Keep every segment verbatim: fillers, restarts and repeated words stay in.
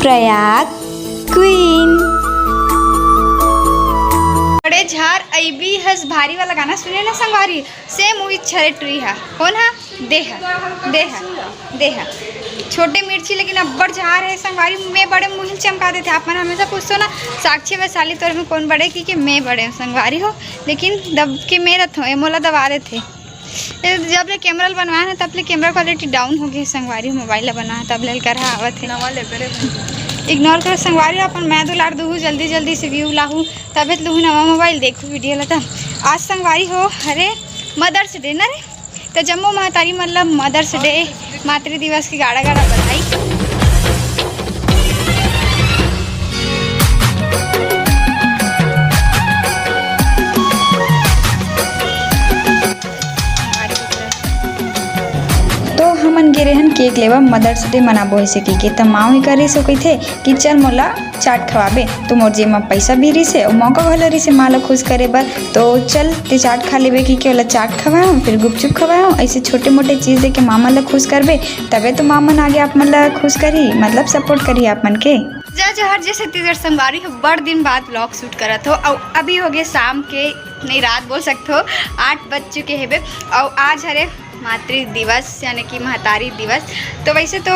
Prayag queen. बड़े झार अइबी हस भारी वाला गाना सुने ना संगवारी, सेम उही छरे टुरी हा। कौन हा? देहा, देहा, देहा। छोटे मिर्ची लेकिन अब्बड़ झार हे संगवारी, मैं बड़े मुहिल चमका देथे। आप मन हमेशा पूछथो ना, साक्षी वैशाली तोर में कौन बड़े, कि, कि मैं बड़े हूँ संगवारी हो, लेकिन दब के मैं रथो, ए मोला दबा देथे। ए, जब ले कैमरा ल बनवाए ना, तब ले कैमरा क्वालिटी डाउन हो गई संगवारी, मोबाइल ला बना तब ले कर आवत हे। नवा ले बेरे। इग्नोर करो संगवारी, अपन मैं दुलार दूहू, जल्दी जल्दी से व्यू लाहू, तबे तो लूहू नवा मोबाइल, देखू वीडियो ला। तब आज संगवारी हो, अरे मदर्स डे ना रे, तो जम्मो महतारी मन ला मदर्स डे, मातृ दिवस की गाड़ा गाड़ा बधाई। तो हमन गे रेहन केक लेवा, मदर्स डे मनाबो ऐसे की के, त माँ ही करिस हो कहिथे कि चल मोला चाट खवाबे। तो मोर जेब म पैसा भी रिसे अउ मौका घलो रिसे माँ ला खुश करे बर। तो चल ते चाट खा लेबे कि के ओला चाट खवाओ, फिर गुपचुप खवाओ। ऐसे छोटे मोटे चीज देके माँ मन ला खुश करबे, तबे तो माँ मन आगे आप मन ला खुश करही, मतलब सपोर्ट करही आप मन के। जय जोहार, जय छत्तीसगढ़ संगवारी हो। बड़ दिन बाद व्लॉग शूट करत हो, अउ अभी हो गए शाम के, नहीं, रात बोल सकते हो, आठ बज चुके हेबे। अउ आज हरे मातृ दिवस यानी कि महतारी दिवस। तो वैसे तो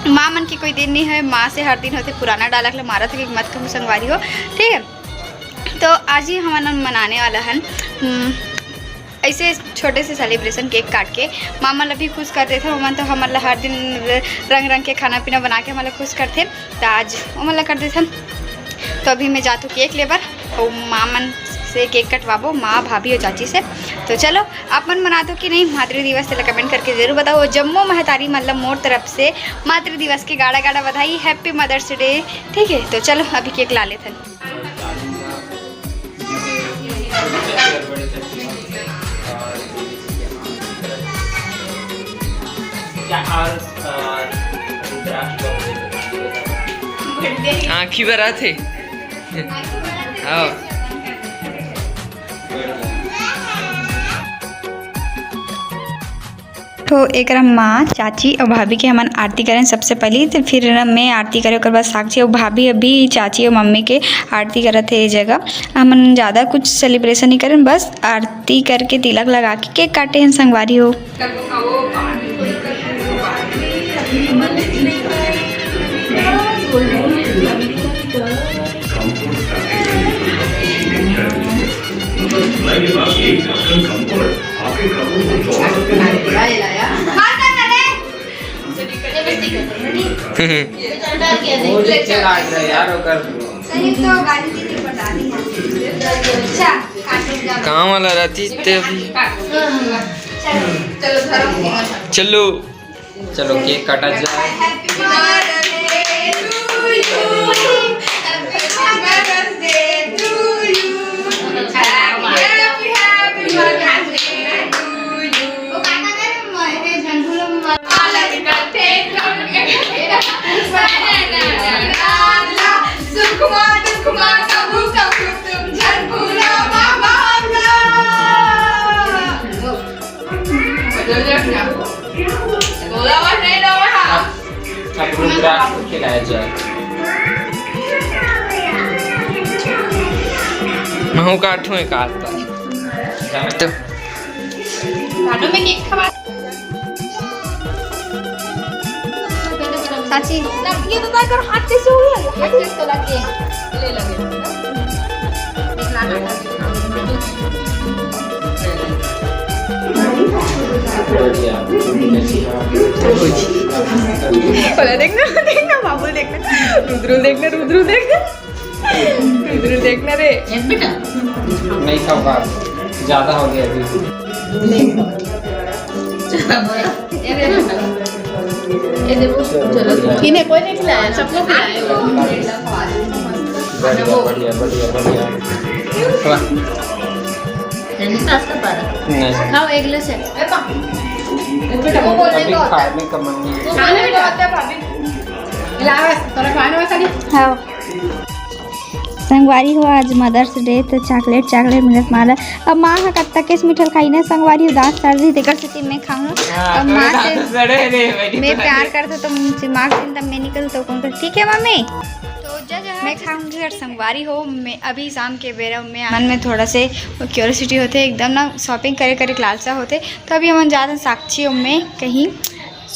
माँ मन के कोई दिन नहीं है, माँ से हर दिन होते, पुराना डायलॉग ला मारत है कि मत कहूँ संगवारी हो, ठीक है। तो आज ही हमन मनाने वाला हन, हम्म, ऐसे छोटे से सेलिब्रेशन केक काट के माँ मन ला भी खुश कर देथे। ओमन तो हमन ला हर दिन रंग रंग के खाना पीना बना के हमन ला खुश करथे, तो आज ओमन ला कर देथन। तो अभी मैं जाथों केक लेबर अउ माँ मन से केक कटवाबो, माँ, भाभी अउ चाची से। तो चलो, आप मन मनाथो कि नहीं मातृ दिवस, तेला कमेंट करके जरूर बताओ। जम्मो महतारी मन ला मोर तरफ से मातृ दिवस के गाड़ा गाड़ा बधाई, हैप्पी मदर्स डे। ठीक है, तो चलो अभी केक ला लेथन। आँखी भर आथे। हाँ। तो एकरा माँ, चाची अउ भाभी के हमन आरती करेन सबसे पहली, तो फिर मैं आरती करे, ओकर बाद साक्षी अउ भाभी अभी चाची अउ मम्मी के आरती करत हे। ये जगह हमन ज़्यादा कुछ सेलिब्रेशन नहीं करेन, बस आरती करके तिलक लगा के केक काटे हन संगवारी हो। कहाँ वाला रहती ते अभी? चलो। चलो, केक काटा जाए। अब, अब रुद्राक्ष खिलाया जाए। महू काटू एक आध बार। तो काटो में केक खवा। चाची। ये तो कर हाथ कैसे हो गया? हाथ कैसे लग गया? ले लगे। बोला, देखना, देखना, बाबू देखना, रुद्र देखना, रुद्र देखना, रुद्र देखना रे। नहीं खाऊंगा, ज्यादा हो गया अभी। चलो, इन्हें कोई नहीं खिलाया, सबको खिलाया। बढ़िया, बढ़िया, बढ़िया, बढ़िया। वाह। नहीं। खाओ, एक गिलास है। अभी खाने का मन नहीं है। खाने में तो आता है भाभी। लाओ, थोड़ा खाने में खाली। हाँ। संगवारी हो, आज Mother's Day, तो chocolate, chocolate मिलत माला। अब माँ ह कत्ता केस मिठल खाई ना संगवारी हो, दांत सड़ रही, तेकर सेती मैं खाऊं। हाँ, अब माँ से सड़े रे, मैं प्यार करता तो माँ के दिन तब मैं निकल तो कौन कर, ठीक है मम्मी? तो जय जय मैं खाऊंगी। और संगवारी हो, मैं अभी शाम के बेरा में मन में थोड़ा से क्यूरियोसिटी होते एकदम ना, शॉपिंग करे करे एक लालसा होते। तो अभी हमन जात हन साक्षी में कहीं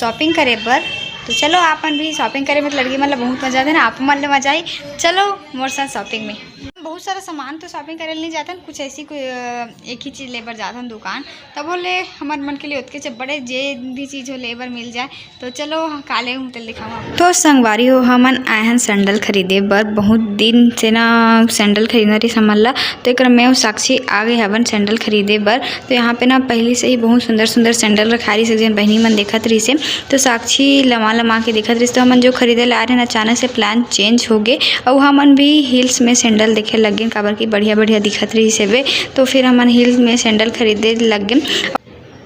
शॉपिंग करे बर। तो चलो, आप मन भी शॉपिंग करे में तो लड़की मन ला बहुत मजा आते ना, आप मन ले मजा आई। चलो मोर साथ शॉपिंग में। बहुत सारा सामान तो शॉपिंग करे नहीं जातन, कुछ ऐसी कोई, अ, एक ही चीज़ ले बर जातन दुकान, तब ले हमर मन के लिए ओतके से बड़े जे भी चीज़ हो ले बर मिल जाए। तो चलो, काले हूँ तेल दिखाऊँ आपको। तो संगवारी हो, हमन आए हन सैंडल खरीदे बर। बहुत दिन से ना सैंडल खरीदना रही हमन ला, तो एक मैं साक्षी आ गए हवन सैंडल खरीदे बर। तो यहाँ पे ना पहले से ही बहुत सुंदर सुंदर सैंडल रखा रही से, जेन बहनी मन देखत रही से, तो साक्षी लमा लमा के देखत रही। तो हमन जो खरीदे ला आ रहे ना, अचानक से प्लान चेंज हो गए। अउ हमन भी हील्स में सैंडल देखे लग गेन, काबर कि बढ़िया बढ़िया दिखत रहिस हेवे। तो फिर हमन हील्स में सैंडल खरीदे लग गेन।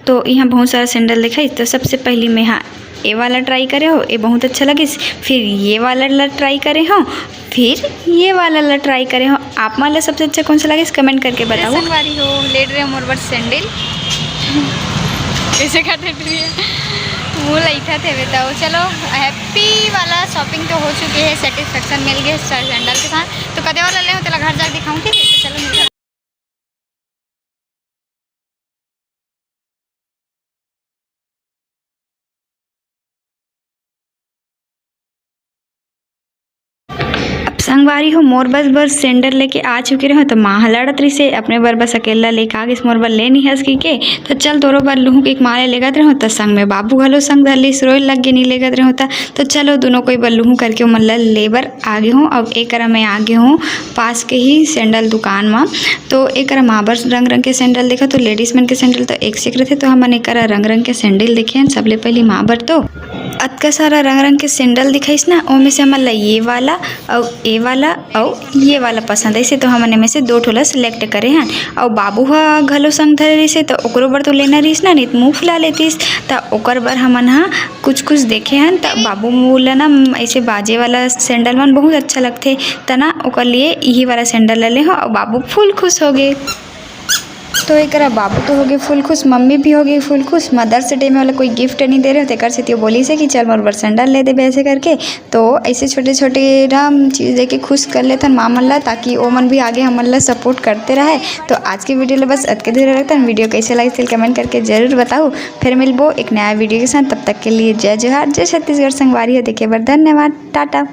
तो यहाँ बहुत सारा सैंडल दिखाई। तो सबसे पहली मैं हा ए वाला ट्राई करे हो, ये बहुत अच्छा लगिस। फिर ये वाला ला ट्राई करे हो, फिर ये वाला ला ट्राई करे हो। आप मन ला सबसे अच्छा कौन सा लगिस, कमेंट करके बताओ। संगवारी हो, लेट रहे मोर बर सैंडल। कैसे खाते मुँह लइठा थे बताओ। चलो, हैप्पी वाला शॉपिंग तो हो चुकी है, सेटिस्फेक्शन मिल गए सैंडल के साथ। तो कदे वाला ले हो, तेला घर जाके दिखाऊँ, ठीक है? तो चलो मिलते हैं। अब संगवारी हो, मोर बस बर सैंडल लेके आ चुके रहो, तो माँ ह लड़त रहिसे, अपने बर बस अकेला लेके आ गिस, मोर बर ले नहीं हस कहिके। तो चल, तोरो बर लुहू के एक माँ ले लेगत रहो, तो संग में बाबू घलो संग धर लिस, रोए लग गे, नहीं लेगत रहो। तो चलो, दोनों कोई बर लुहू करके ओमन ला ले बर आ गे हूँ। अब एकरा मैं आ गे हूँ पास के ही सैंडल दुकान मा। तो एकरा माँ बर रंग रंग के सैंडल देखा, तो लेडीज मन के सैंडल तो एक से एक रहिथे, तो हमन एकरा रंग रंग के सैंडल देखे हन। सबले पहली माँ बर तो अतका सारा रंग रंग के सैंडल दिखाइस ना, ओमे से हमन ला ये वाला अउ ये वाला अउ ये वाला पसंद आइसे, तो हमन एमे से दो ठो ला सिलेक्ट करे हन। अउ बाबू ह घलो संग धरे रहिसे, तो ओकरो बर तो लेना रहिस ना, नहीं तो मुंह फुला लेतिस। त ओकर बर हमन ह कुछ कुछ देखे हन, त बाबू मोला ना ऐसे बाजे वाला सैंडल मन बहुत अच्छा लगथे, त ना ओकर लिए इही वाला सैंडल ला ले हो, अउ बाबू फुल खुश हो गे। तो एकरा बाबू तो हो गे फुल खुश, मम्मी भी हो गे फुल खुश। मदर्स डे में वाला कोई गिफ्ट नहीं दे रहे हो, तेकर सेती वो बोलिस हे कि चल मोर बर सैंडल ले देबे, ऐसे करके। तो ऐसे छोटे छोटे ना चीज़ देके खुश कर लेथन माँ मन ला, ताकि वो मन भी आगे हमन ला सपोर्ट करते रहे। तो आज के वीडियो ला बस अतके दूर रखथन। वीडियो कैसे लगिस, कमेंट करके जरूर बताओ। फिर मिलबो एक नया वीडियो के साथ, तब तक के लिए जय जोहार, जय छत्तीसगढ़। संगवारी हो देखे बर धन्यवाद, टाटा।